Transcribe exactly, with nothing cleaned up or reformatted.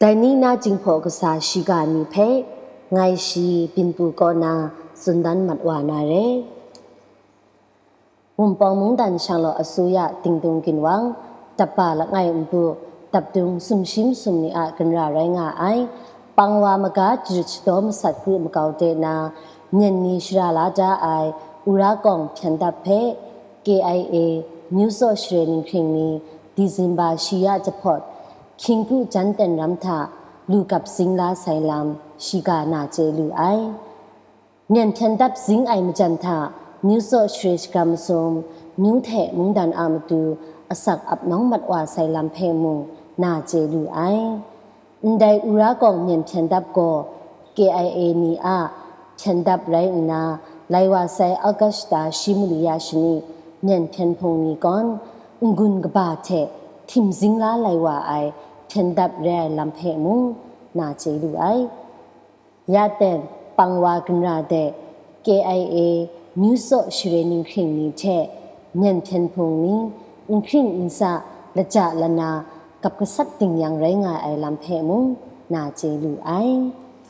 Dai ni na Jinghpaw kasa shiga ni hpe ngai shi Byin Pu kaw na tsun dan mat wa na re. Wunpawng mungdan shanglawt asuya dingdung ginwang, dapba langai npu, dapdung sumshi masum ni a ginra rai nga ai, pangwa maga jarit shadaw masat kru makau de na, myen ni shara la da ai Ura Kawng hpyen dap hpe, K I A, Myu Saw Share Ninghkring ni, Disemba shi ya jahpawt, Hkying Kru Jan Ten Ram hta lu gap zing la sai lam, shiga na chye lu ai. Myen hpyen dap zing ai majan hta, Myu Saw Share Shagam Masum, Myu hte Mungdan a matu asak ap nawng mat wa sai lam hpe mung, na chye lu ai. Ndai Ura Kawng myen hpyen dap gaw, K I A ni a hpyen dap rai nna, lai wa sai August da shi mali ya shani myen hpyen hpung ni gawn, n-gun kaba hte htim zing la lai wa ai hpyen dap rai ai lam hpe mung, na chye lu ai. Ya ten, pangwa ginra de, K I A, Myu Saw Share Ninghkring ni hte myen hpyen hpung ni, nhkring nsa, laja lana, gap gasat dingyang rai nga ai lam hpe mung, na chye lu ai.